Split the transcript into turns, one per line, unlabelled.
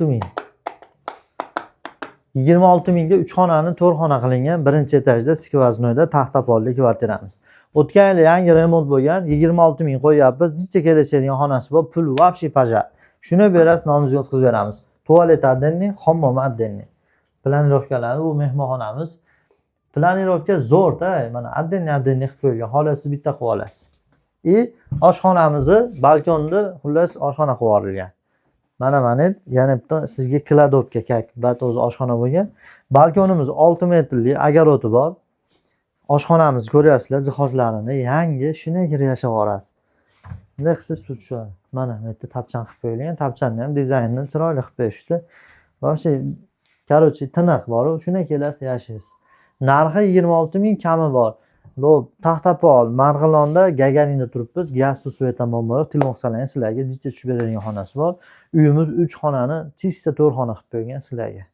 Ming. 26 mingga uch xonani to'rt xona qilingan, birinchi etajda, сквозной da, taxta polli kvartiramiz. O'tgan yili yangi remont bo'lgan, 26 ming qo'yyapmiz. Jicha kelishadigan xonasi bor, pul вообще пожар. Shuni berasiz, nomingizga o'tkazib beramiz. Tualet отдельный, hammomi отдельный. Планировка lari, bu mehmonxonamiz. Планировка zo'rda, mana, отдельный отдельный qilib qo'yilgan. Xohlasiz, bitta qilib olasiz. И oshxonamizni balkonda, xullas, oshxona qilib yuborilgan. Mana yana bitta sizga кладовка, как bat o'zi oshxona bo'lgan. Balkonimiz 6 metrli, огород i bor. Oshxonamizni ko'ryapsizlar, jihozlarini yangi, shunday kirib yashab yuborasiz. Bunday qilsangiz, suv tushadi. Mana bu yerda tapchan qilib qo'yilgan. Tapchanni ham dizaynini chiroyli qilib berishdi. Вообще, короче, tiniq boru, shunday kelasiz, yashaysiz. Narxi 26 ming, kami bor. Bu Taxtapol, Marg'ilonda, Gagarinda turibmiz. Gaz, suv, свет dan muammo yo'q. Telefon qilsalaring, sizlarga jicha tushib beradigan xonasi bor. Uyimiz 3 xonani чисто 4 xona qilib qo'ygan sizlarga.